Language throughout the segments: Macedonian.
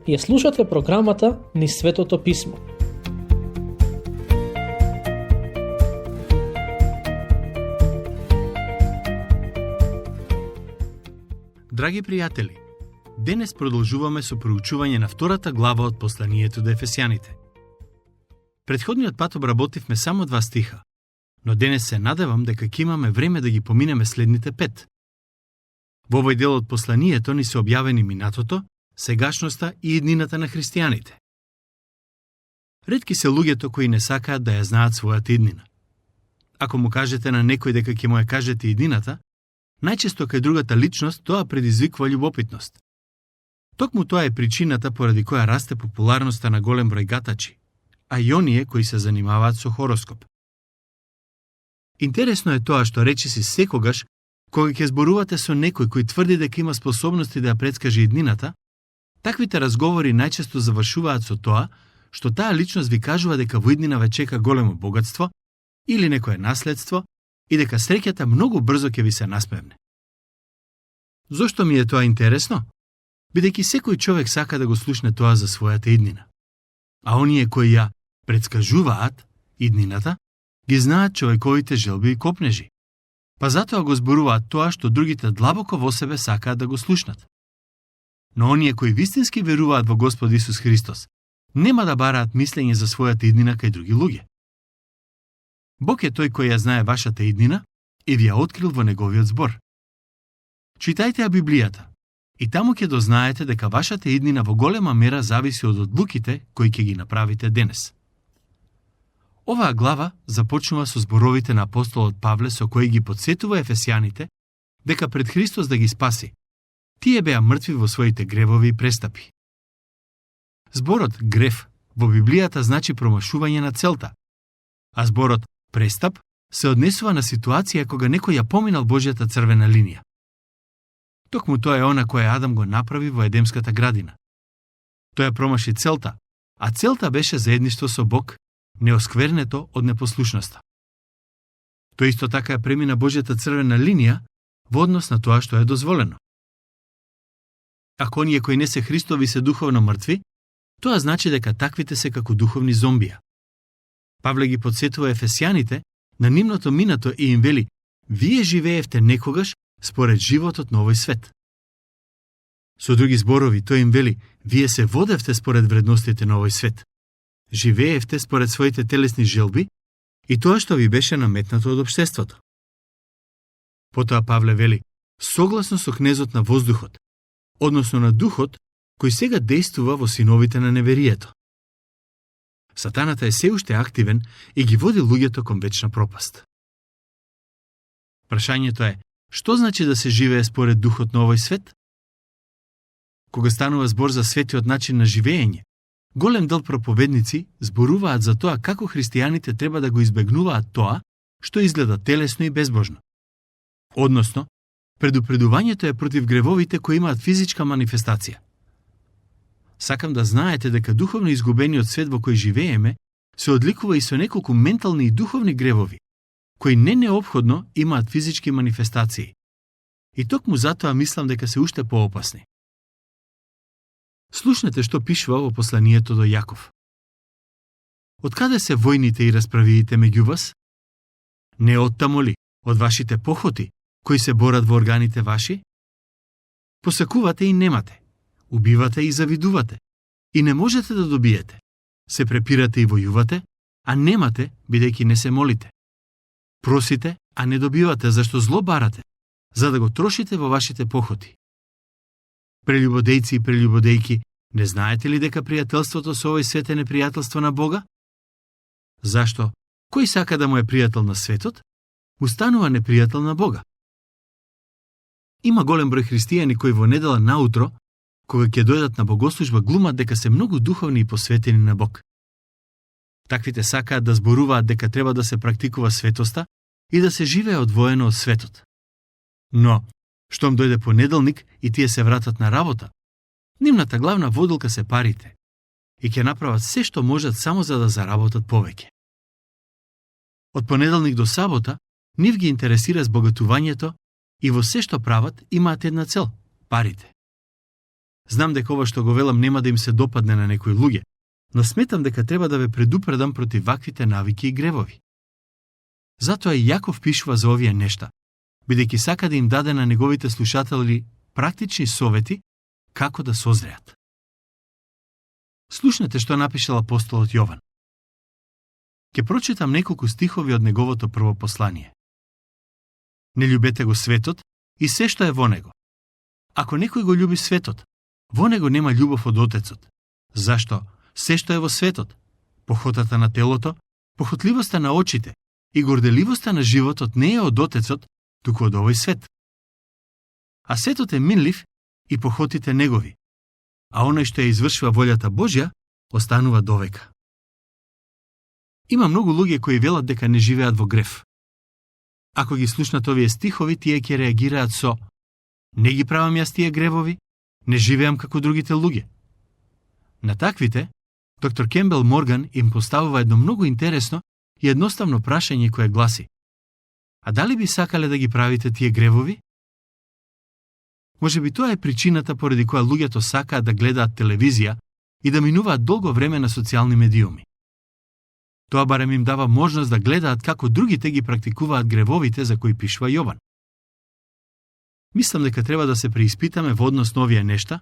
Ја слушате програмата Низ Светото Писмо. Драги пријатели, денес продолжуваме со проучување на втората глава од посланието до Ефесјаните. Предходниот пат обработивме само 2 стиха, но денес се надевам дека ќе имаме време да ги поминеме следните 5. Во овој дел од посланието ни се објавени минатото, сегашноста и иднината на христијаните. Ретки се луѓето кои не сакаат да ја знаат својата иднина. Ако му кажете на некој дека ќе му ја кажете иднината, најчесто кај другата личност тоа предизвикува љубопитност. Токму тоа е причината поради која расте популарноста на голем број гатачи, а и оние кои се занимаваат со хороскоп. Интересно е тоа што речиси секогаш, кога ќе зборувате со некој кој тврди дека има способности да ја предскаже иднината, таквите разговори најчесто завршуваат со тоа што таа личност ви кажува дека во иднина ве чека големо богатство или некое наследство и дека среќата многу брзо ќе ви се насмевне. Зошто ми е тоа интересно? Бидејќи секој човек сака да го слушне тоа за својата иднина. А оние кои ја предскажуваат иднината, ги знаат човековите желби и копнежи. Па затоа го зборуваат тоа што другите длабоко во себе сакаат да го слушнат. Но оние кои вистински веруваат во Господ Исус Христос, нема да бараат мислење за својата иднина кај други луѓе. Бог е тој кој ја знае вашата иднина и ви ја открил во неговиот збор. Читајте ја Библијата и таму ќе дознаете дека вашата иднина во голема мера зависи од одлуките кои ќе ги направите денес. Оваа глава започнува со зборовите на апостолот Павле со кои ги подсетува ефесјаните дека пред Христос да ги спаси, тие беа мртви во своите гревови и престапи. Зборот грев во Библијата значи промашување на целта, а зборот престап се однесува на ситуација кога некој ја поминал Божјата црвена линија. Токму тоа е она која Адам го направи во Едемската градина. Тој ја промаши целта, а целта беше заедништво со Бог, неосквернето од непослушноста. Тој исто така ја премина Божјата црвена линија во однос на тоа што е дозволено. Ако оние кои не се Христови се духовно мртви, тоа значи дека таквите се како духовни зомбија. Павле ги подсетува ефесјаните на нивното минато и им вели: вие живеевте некогаш според животот на овој свет. Со други зборови, тој им вели: вие се водевте според вредностите на овој свет. Живеевте според своите телесни желби и тоа што ви беше наметнато од општеството. Потоа Павле вели: согласно со кнезот на воздухот, односно на духот кој сега действува во синовите на неверието. Сатаната е се уште активен и ги води луѓето кон вечна пропаст. Прашањето е: што значи да се живее според духот на овој свет? Кога станува збор за светиот начин на живење, голем дел проповедници зборуваат за тоа како христијаните треба да го избегнуваат тоа што изгледа телесно и безбожно. Односно, предупредувањето е против гревовите кои имаат физичка манифестација. Сакам да знаете дека духовно изгубениот свет во кој живееме се одликува и со неколку ментални и духовни гревови, кои не неопходно имаат физички манифестации. И токму затоа мислам дека се уште поопасни. Слушнете што пишува во посланието до Јаков. Од каде се војните и расправиите меѓу вас? Не оттаму ли, од вашите похоти, кои се борат во органите ваши? Посакувате и немате, убивате и завидувате, и не можете да добиете. Се препирате и војувате, а немате, бидејќи не се молите. Просите, а не добивате, зашто зло барате, за да го трошите во вашите похоти. Прелюбодејци и прелюбодејки, не знаете ли дека пријателството со овој свет е непријателство на Бога? Зашто? Кој сака да му е пријател на светот, му станува непријател на Бога. Има голем број христијани кои во недела наутро, кога ќе дојдат на богослужба, глумат дека се многу духовни и посветени на Бог. Таквите сакаат да зборуваат дека треба да се практикува светоста и да се живее одвоено од светот. Но, штом дојде понеделник и тие се вратат на работа, нивната главна водилка се парите и ќе направат се што можат само за да заработат повеќе. Од понеделник до сабота, нив ги интересира збогатувањето и во се што прават имаат една цел – парите. Знам дека ова што го велам нема да им се допадне на некои луѓе, но сметам дека треба да ве предупредам против ваквите навики и гревови. Затоа и Јаков пишува за овие нешта, бидејќи сака да им даде на неговите слушатели практични совети како да созреат. Слушнете што напишал апостолот Јован. Ке прочитам неколку стихови од неговото прво послание. Не љубете го светот и се што е во него. Ако некој го љуби светот, во него нема љубов од Отецот. Зашто? Се што е во светот, похотата на телото, похотливоста на очите и горделивоста на животот не е од Отецот, туку од овој свет. А светот е минлив и похотите негови, а оној што ја извршува волјата Божја, останува довека. Има многу луѓе кои велат дека не живеат во грев. Ако ги слушнат овие стихови, тие ќе реагираат со: не ги правам јас тие гревови, не живеам како другите луѓе. На таквите, доктор Кембел Морган им поставува едно многу интересно и едноставно прашање кое гласи: а дали би сакале да ги правите тие гревови? Можеби тоа е причината поради која луѓето сакаат да гледаат телевизија и да минуваат долго време на социјални медиуми. Тоа барем им дава можност да гледаат како другите ги практикуваат гревовите за кои пишува Јован. Мислам дека треба да се преиспитаме во однос на овие нешта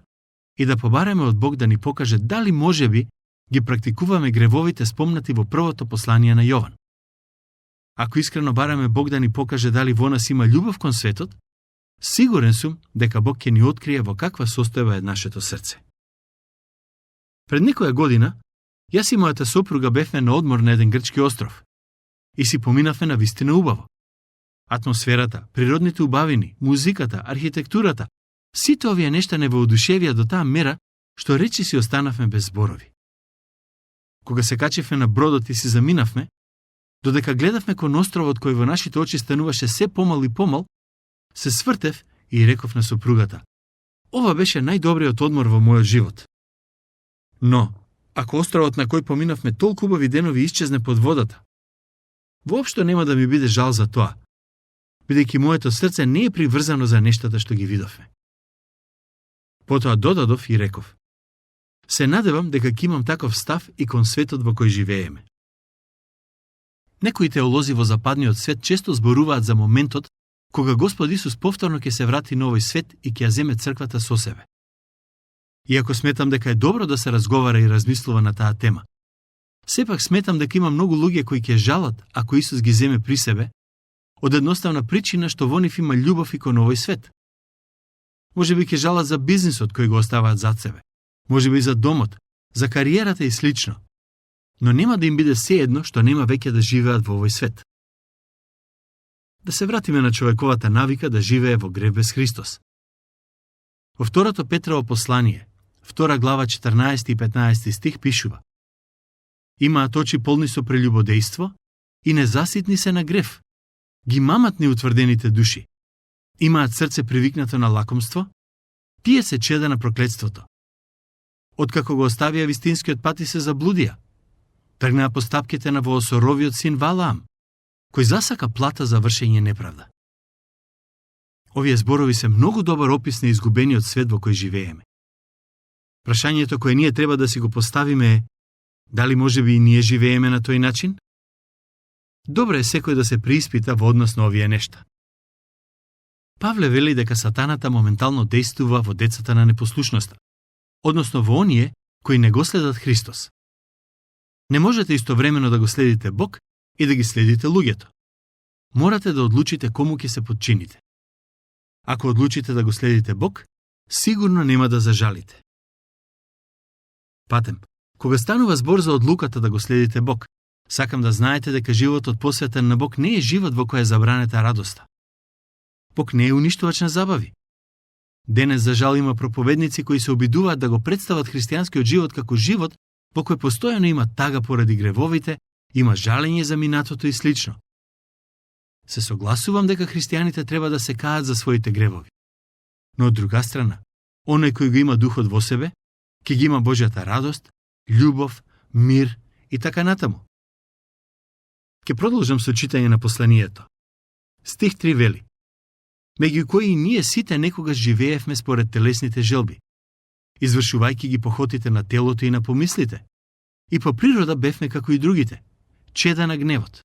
и да побареме од Бог да ни покаже дали можеби ги практикуваме гревовите спомнати во првото послание на Јован. Ако искрено бараме Бог да ни покаже дали во нас има љубов кон светот, сигурен сум дека Бог ќе ни открие во каква состојба е нашето срце. Пред некоја година, јас и мојата сопруга бевме на одмор на еден грчки остров и си поминавме на вистина убаво. Атмосферата, природните убавини, музиката, архитектурата, сите овие нешта не воодушевија до таа мера што речи си останавме без зборови. Кога се качивме на бродот и си заминавме, додека гледавме кон островот кој во нашите очи стануваше се помал и помал, се свртев и реков на сопругата: ова беше најдобриот одмор во мојот живот. Но, ако островот на кој поминавме толку убави денови исчезне под водата, воопшто нема да ми биде жал за тоа, бидејќи моето срце не е приврзано за нештата што ги видовме. Потоа додадов и реков: се надевам дека ќе имам таков став и кон светот во кој живееме. Некои теолози во западниот свет често зборуваат за моментот кога Господ Исус повторно ќе се врати на овој свет и ќе ја земе црквата со себе. Иако сметам дека е добро да се разговара и размислува на таа тема, сепак сметам дека има многу луѓе кои ќе жалат ако Исус ги земе при себе, од едноставна причина што во нив има љубов и кон овој свет. Можеби ќе жалат за бизнисот кој го оставаат зад себе, можеби за домот, за кариерата и слично, но нема да им биде сеедно што нема веќе да живеат во овој свет. Да се вратиме на човековата навика да живее во грев без Христос. Во второто Петрово послание, 2 глава 14 и 15 стих пишува: имаат очи полни со прелюбодејство и незаситни се на грев, ги мамат неутврдените души, имаат срце привикнато на лакомство, тие се чеда на проклетството. Откако го оставија вистинскиот пат и се заблудија, тргнаа по стапките на воосоровиот син Валаам, кој засака плата за вршење неправда. Овие зборови се многу добар опис на изгубениот свет во кој живееме. Прашањето кое ние треба да си го поставиме е: дали можеби и ние живееме на тој начин? Добро е секој да се преиспита во однос на овие нешта. Павле вели дека сатаната моментално дејствува во децата на непослушноста, односно во оние кои не го следат Христос. Не можете истовремено да го следите Бог и да ги следите луѓето. Морате да одлучите кому ќе се подчините. Ако одлучите да го следите Бог, сигурно нема да зажалите. Патем, кога станува збор за одлуката да го следите Бог, сакам да знаете дека животот посветен на Бог не е живот во кој е забранета радоста. Бог не е уништувач на забави. Денес за жал има проповедници кои се обидуваат да го представат христијанскиот живот како живот во кој постојано има тага поради гревовите, има жалење за минатото и слично. Се согласувам дека христијаните треба да се каат за своите гревови. Но од друга страна, оној кој го има духот во себе, ќе ги има Божјата радост, љубов, мир и така натаму. Ке продолжам со читање на посланието. Стих 3 вели: меѓу кои ние сите некогаш живеевме според телесните желби. извршувајќи ги похотите на телото и на помислите. И по природа бевме како и другите, чеда на гневот.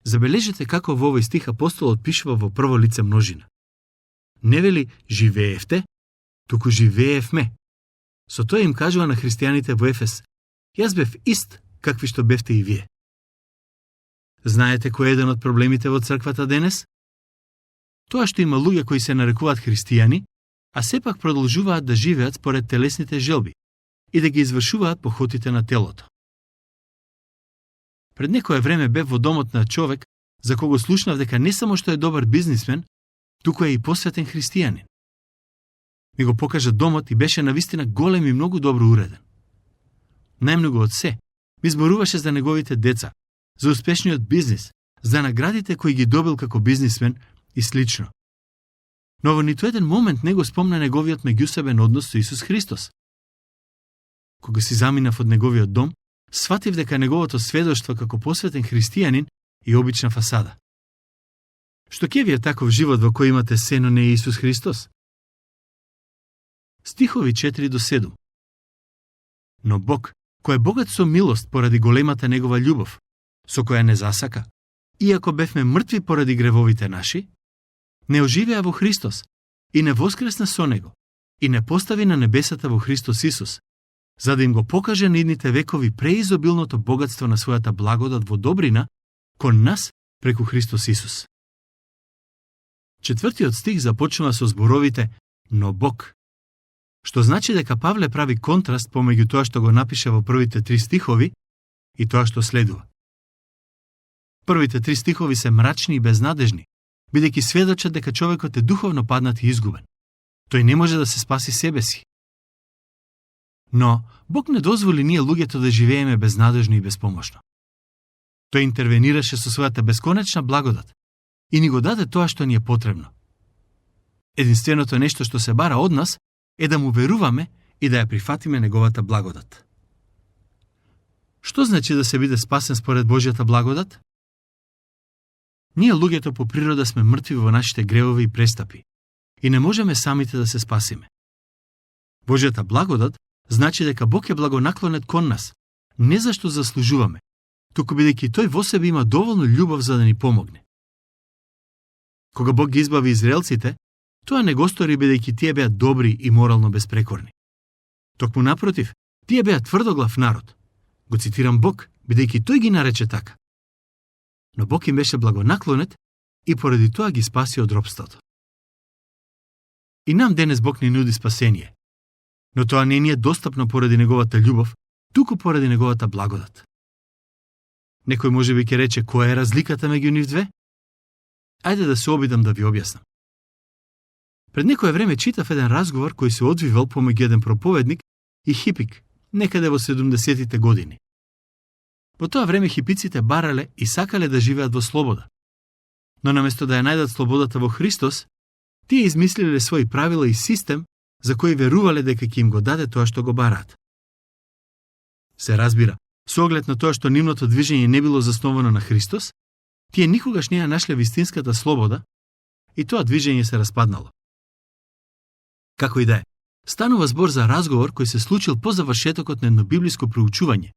Забележете како во овој стих апостолот пишува во прво лице множина. Не вели живеевте, туку живеевме. Со тоа им кажува на христијаните во Ефес: јас бев ист какви што бевте и вие. Знаете кој е еден од проблемите во црквата денес? Тоа што има луѓе кои се нарекуваат христијани, а сепак продолжуваат да живеат според телесните желби и да ги извршуваат похотите на телото. Пред некое време бев во домот на човек за кого слушнав дека не само што е добар бизнисмен, туку е и посветен христијанин. Ми го покажа домот и беше навистина голем и многу добро уреден. Најмногу од се, ми зборуваше за неговите деца, за успешниот бизнис, за наградите кои ги добил како бизнисмен и слично. Но во ниту еден момент не го спомна неговиот меѓусебен однос со Исус Христос. Кога си заминав од неговиот дом, сватив дека неговото сведоштво како посветен христијанин е обична фасада. Што ќе ви е таков живот во кој имате се, но не е Исус Христос? Стихови 4 до 7. Но Бог, кој е богат со милост поради големата негова љубов, со која не засака, иако бевме мртви поради гревовите наши, не оживеа во Христос и не воскресна со Него и не постави на небесата во Христос Исус, за да им го покаже на идните векови преизобилното богатство на својата благодат во добрина кон нас преку Христос Исус. Четвртиот стих започнува со зборовите «но Бог», што значи дека Павле прави контраст помеѓу тоа што го напише во првите 3 стихови и тоа што следува. Првите 3 стихови се мрачни и безнадежни, бидејќи сведочат дека човекот е духовно паднат и изгубен. Тој не може да се спаси себе си. Но Бог не дозволи ние луѓето да живееме безнадежно и безпомошно. Тој интервенираше со својата бесконечна благодат и ни го даде тоа што ни е потребно. Единственото нешто што се бара од нас е да му веруваме и да ја прифатиме неговата благодат. Што значи да се биде спасен според Божјата благодат? Ние луѓето по природа сме мртви во нашите гревови и престапи и не можеме самите да се спасиме. Божјата благодат значи дека Бог е благонаклонет кон нас, не зашто заслужуваме, туку бидејќи тој во себе има доволно љубов за да ни помогне. Кога Бог ги избави израелците, тоа не го стори бидејќи тие беа добри и морално безпрекорни. Токму напротив, тие беа тврдоглав народ. Го цитирам Бог, бидејќи тој ги нарече така. Но Бог им беше благонаклонет и поради тоа ги спаси од робството. И нам денес Бог ни нуди спасение, но тоа не ни е достапно поради неговата љубов, туку поради неговата благодат. Некој можеби ќе рече која е разликата меѓу нив две? Ајде да се обидам да ви објаснам. Пред некое време читав еден разговор кој се одвивал помеѓу еден проповедник и хипик, некаде во 70-тите години. Во тоа време хипиците барале и сакале да живеат во слобода. Но наместо да ја најдат слободата во Христос, тие измислиле своји правила и систем за кои верувале дека ќе им го даде тоа што го бараат. Се разбира, со оглед на тоа што нивното движење не било засновано на Христос, тие никогаш не ја нашле вистинската слобода и тоа движење се распаднало. Како и да е, станува збор за разговор кој се случил по завршетокот на едно библиско проучување,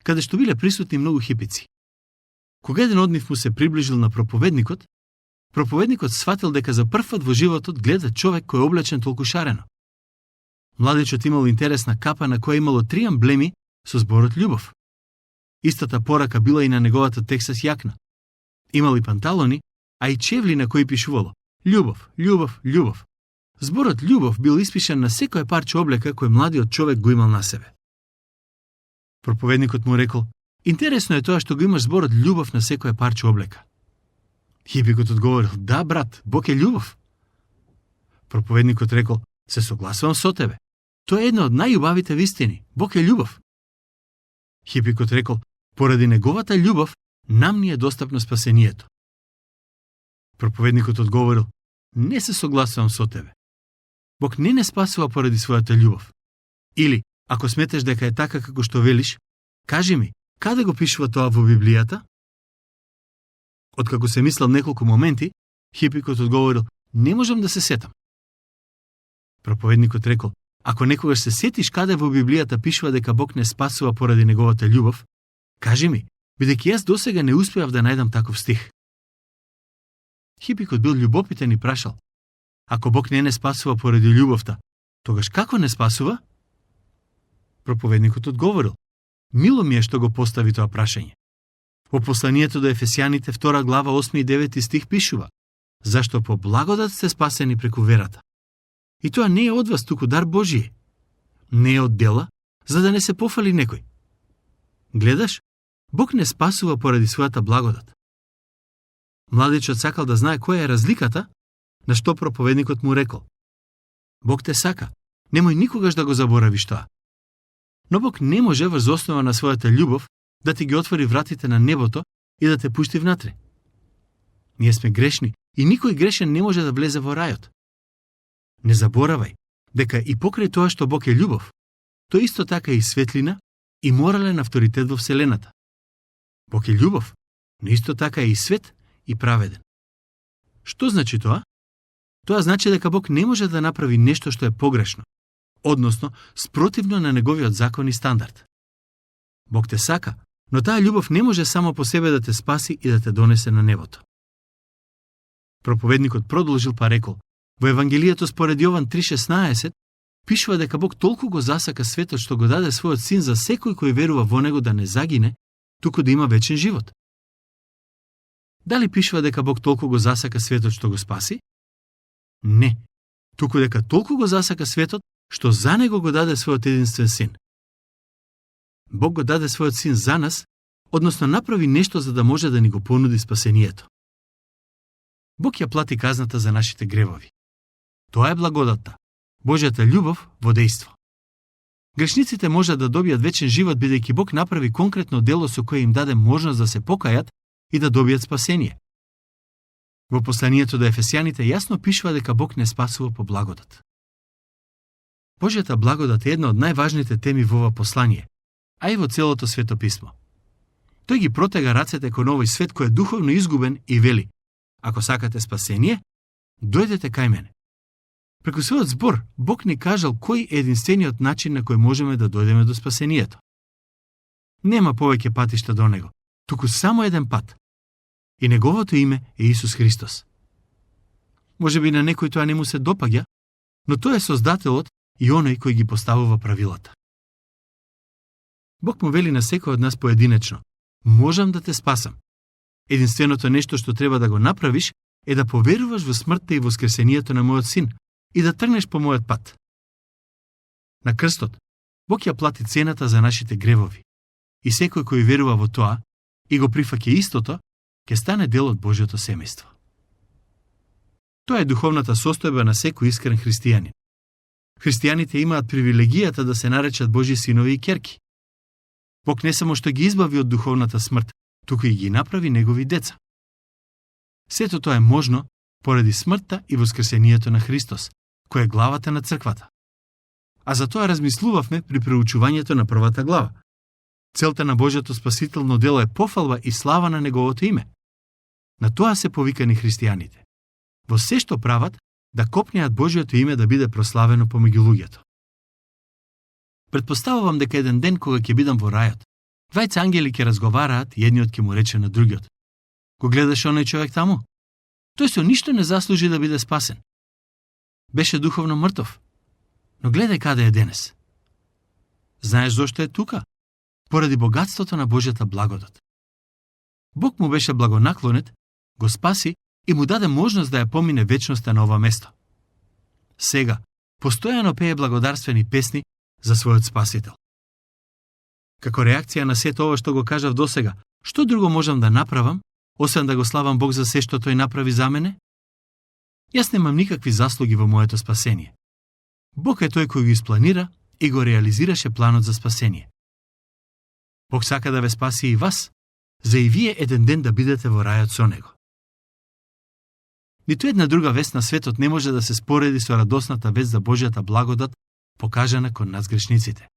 каде што биле присутни многу хипици. Кога еден од нив му се приближил на проповедникот сватил дека за прв пат во животот гледа човек кој е облечен толку шарено. Младичот имал интересна капа на која имало 3 амблеми со зборот љубов. Истата порака била и на неговата Тексас јакна. Имал и панталони, а и чевли на кои пишувало љубов, љубов, љубов. Зборот љубов бил испишан на секое парче облека кој младиот човек го имал на себе. Проповедникот му рекол: интересно е тоа што го имаш зборот љубов на секое парче облека. Хипикот одговорил: да, брат, Бог е љубов. Проповедникот рекол: се согласувам со тебе. Тоа е една од најубавите вистини. Бог е љубов. Хипикот рекол: поради неговата љубов нам ни е достапно спасението. Проповедникот одговорил: не се согласувам со тебе. Бог не спасува поради својата љубов. Или, ако сметаш дека е така како што велиш, кажи ми, каде го пишува тоа во Библијата? Откако се мислел неколку моменти, хипикот одговорил: не можам да се сетам. Проповедникот рекол: Ако некогаш се сетиш каде во Библијата пишува дека Бог не спасува поради неговата љубов, кажи ми, бидејќи јас досега не успеав да најдам таков стих. Хипикот бил љубопитен и прашал: ако Бог не спасува поради љубовта, тогаш како не спасува? Проповедникот одговорил: мило ми е што го постави тоа прашање. Во посланието до Ефесјаните 2 глава 8 и 9 стих пишува: зашто по благодат сте спасени преку верата. И тоа не е од вас, туку дар Божие. Не е од дела, за да не се пофали некој. Гледаш, Бог не спасува поради својата благодат. Младичот сакал да знае која е разликата, на што проповедникот му рекол: Бог те сака, немој никогаш да го заборавиш тоа. Но Бог не може врз основа на својата љубов да ти ги отвори вратите на небото и да те пушти внатре. Ние сме грешни и никој грешен не може да влезе во рајот. Не заборавај дека и покрај тоа што Бог е љубов, тој исто така е и светлина и морален авторитет во вселената. Бог е љубов, но исто така е и свет и праведен. Што значи тоа? Тоа значи дека Бог не може да направи нешто што е погрешно, односно спротивно на неговиот закон и стандард. Бог те сака, но таа љубов не може само по себе да те спаси и да те донесе на небото. Проповедникот продолжил па рекол: во Евангелието според Јован 3:16 пишува дека Бог толку го засака светот што го даде својот син за секој кој верува во него да не загине, туку да има вечен живот. Дали пишува дека Бог толку го засака светот што го спаси? Не, туку дека толку го засака светот што за него го даде својот единствен син. Бог го даде својот син за нас, односно направи нешто за да може да ни го понуди спасението. Бог ја плати казната за нашите гревови. Тоа е благодатта, Божјата љубов во дејство. Грешниците можат да добијат вечен живот бидејќи Бог направи конкретно дело со кое им даде можност да се покајат и да добијат спасение. Во посланието до Ефесјаните јасно пишува дека Бог не спасува по благодат. Божјата благодат е една од најважните теми во ова послание, а и во целото Свето писмо. Тој ги протега рацете кон овој свет кој е духовно изгубен и вели: ако сакате спасение, дојдете кај мене. Преку својот збор, Бог ни кажал кој е единствениот начин на кој можеме да дојдеме до спасението. Нема повеќе патишта до него, туку само еден пат. И неговото име е Исус Христос. Може би на некој тоа не му се допаѓа, но тој е Создателот и оној кој ги поставува правилата. Бог му вели на секој од нас поединечно: можам да те спасам. Единственото нешто што треба да го направиш е да поверуваш во смртта и воскресението на мојот син и да тргнеш по мојот пат. На крстот, Бог ја плати цената за нашите гревови и секој кој верува во тоа и го прифаќа истото, ќе стане дел од Божјото семејство. Тоа е духовната состојба на секој искрен христијанин. Христијаните имаат привилегијата да се наречат Божји синови и ќерки. Бог не само што ги избави од духовната смрт, туку и ги направи негови деца. Сето тоа е можно поради смртта и воскресението на Христос, кој е главата на црквата. А за тоа размислувавме при преучувањето на првата глава. Целта на Божјото спасително дело е пофалба и слава на неговото име. На тоа се повикани христијаните. Во се што прават, да копнеат Божјото име да биде прославено помеѓу луѓето. Предпоставувам дека еден ден кога ќе бидам во рајот, двајца ангели ќе разговараат и едниот ќе му рече на другиот: го гледаш оној човек таму? Тој со ништо не заслужи да биде спасен. Беше духовно мртов, но гледај каде е денес. Знаеш зошто е тука? Поради богатството на Божјата благодат. Бог му беше благонаклонет, го спаси и му даде можност да ја помине вечноста на ова место. Сега, постојано пее благодарствени песни за својот спасител. Како реакција на сето ова што го кажав досега, што друго можам да направам, освен да го славам Бог за се што тој направи за мене? Јас немам никакви заслуги во моето спасение. Бог е тој кој го испланира и го реализираше планот за спасение. Бог сака да ве спаси и вас, за и вие еден ден да бидете во рајот со него. Ниту една друга вест на светот не може да се спореди со радосната вест за Божјата благодат, покажана кон нас грешниците.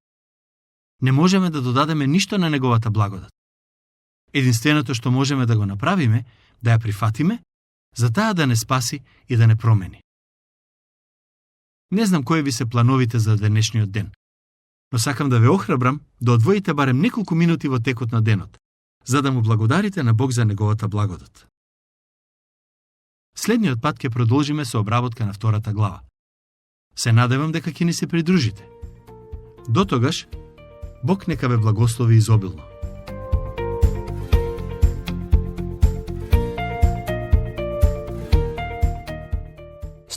Не можеме да додадеме ништо на неговата благодат. Единственото што можеме да го направиме, да ја прифатиме, за таа да не спаси и да не промени. Не знам кои ви се плановите за денешниот ден, но сакам да ве охрабрам да одвоите барем неколку минути во текот на денот, за да му благодарите на Бог за неговата благодат. Следниот пат ќе продолжиме со обработка на втората глава. Се надевам дека ќе ни се придружите. До тогаш, Бог нека ве благослови изобилно.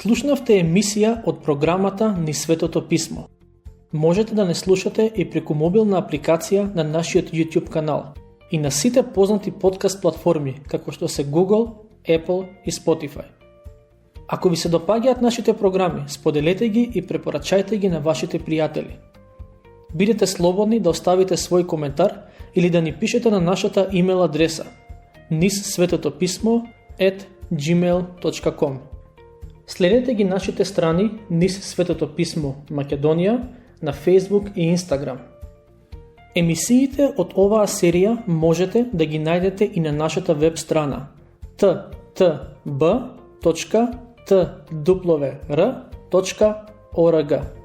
Слушнавте емисија од програмата Низ Светото Писмо. Можете да не слушате и преку мобилна апликација на нашиот YouTube канал и на сите познати подкаст платформи, како што се Google, Apple и Spotify. Ако ви се допаѓаат нашите програми, споделете ги и препорачајте ги на вашите пријатели. Бидете слободни да оставите свој коментар или да ни пишете на нашата имейл адреса nizsvetotopисmo@gmail.com. Следете ги нашите страни Низ Светото Писмо Македонија на Facebook и Instagram. Емисиите од оваа серија можете да ги најдете и на нашата веб страна ttb.twr.org.